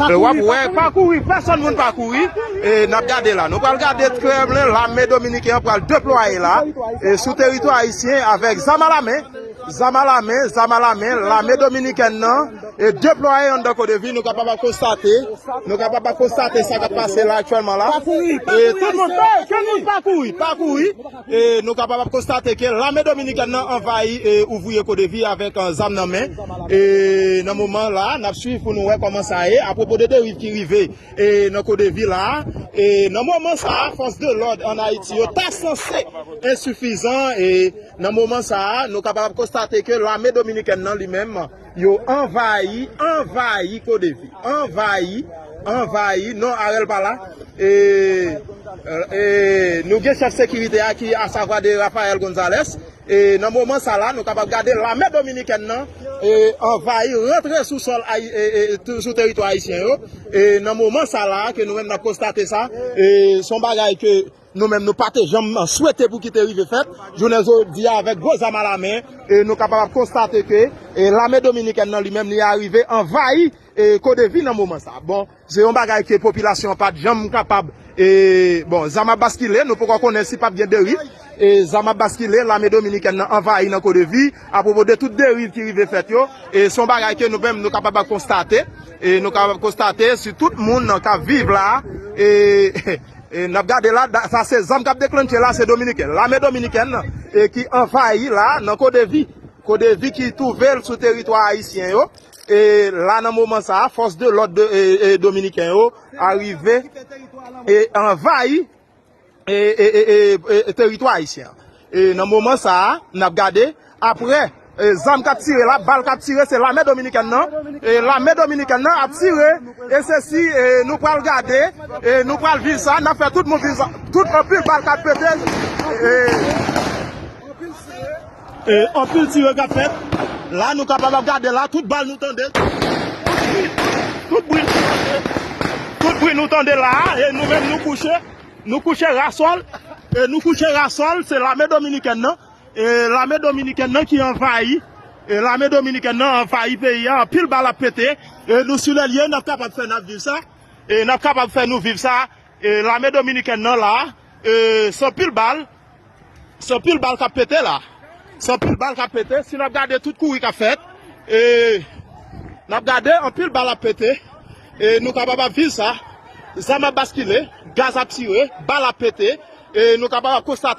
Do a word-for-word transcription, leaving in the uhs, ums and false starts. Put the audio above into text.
E w ap wè, pa kouri, pèsonn moun pa kouri. E n ap gade la. Nou pral gade klèman lame dominiken an pral deplwaye la. E sou teritwa ayisyen avèk zam alamen. Zam alamen, zam alamen, lame dominikèn nan e deplwaye anndan Kodevi, nou kapab ap konstate, nou kapab ap konstate sa k ap pase la aktyèlman la. E tout moun, ke moun pa kouri, pa kouri. E nou kapab ap konstate ke lame dominikèn nan anvayi e ouvriye Kodevi avèk, eh, zam nan men. E nan moman la, n ap swiv pou nou wè kòman sa ye, apwopo de deriv ki rive e nan Kodevi la. E nan moman sa a, fòs de lòd ann Ayiti yo ta sanse ensifizan. E nan moman sa a, nou kapab ap konstate ke lame dominikèn nan li menm, yo anvayi, anvayi Kodevi. Anvayi, anvayi, non, Arel pa la. E, e nou gen chèf sekirite a ki, asavwa de Rafael Gonzalez. E nan moman sa la, nou kapab gade lame dominikèn nan e anvayi, rantre sou sòl ayi-, e, e, tou-, sou teritwa ayisyen yo. E nan moman sa la, ke nou menm n ap konstate sa, e se yon bagay ke nou menm nou pa te janm swete pou ki te rive fèt. Jounen jodi a, avèk gwo zam alamen, e nou kapab ap konstate ke e lame dominikèn nan li menm li arive anvayi e Kodevi nan moman sa. Bon, se yon bagay ke popilasyon an pa t janm kapab, e bon, zam ap baskile, nou poko konnen si p ap gen deriv. E zam ap baskile, lame dominikèn nan anvayi nan Kodevi, apwopo de tout deriv ki rive fèt yo. E se yon bagay ke nou menm nou kapab ap konstate. E nou kapab ap konstate si tout moun k ap viv la, e, e n ap gade la, da-, sa se zam k ap deklannche la, se dominiken. Lame dominikèn e ki anvayi la nan Kodevi. Kodevi ki twouve l sou teritwa ayisyen yo. E la nan moman sa a, fòs de lòd de, e, e, dominiken yo arive e anvayi e, e, e, e, e, e teritwa ayisyen an. E nan moman sa a, n ap gade, apre, e, zam k ap tire la, bal k ap tire, se lame dominikèn nan. E lame dominikèn nan ap tire, e se si, e, nou pral gade, e nou pral viv sa, n ap fè tout moun viv sa. Tout anpil bal k ap pete, e, e anpil tire k ap fèt. La, nou kapab ap gade la, tout bal nou tande. Tout bri, tout bri nou tande la, e nou menm nou kouche. Nou kouche rasòl, e nou kouche rasòl, se lame dominikèn nan. E lame dominikèn nan ki anvayi, e lame dominikèn nan anvayi peyi a, anpil bal ap pete. E nou sou lè l ye, n ap kapab fè n ap viv sa. E n ap kapab fè nou viv sa. E lame dominikèn nan la, e se anpil bal, se anpil bal k ap pete la. Se anpil bal k ap pete. Si n ap gade tout kouri k ap fèt, e n ap gade anpil bal ap pete. E nou kapab ap viv sa. Zam ap baskile, gaz ap tire, bal ap pete. E nou kapab ap konstate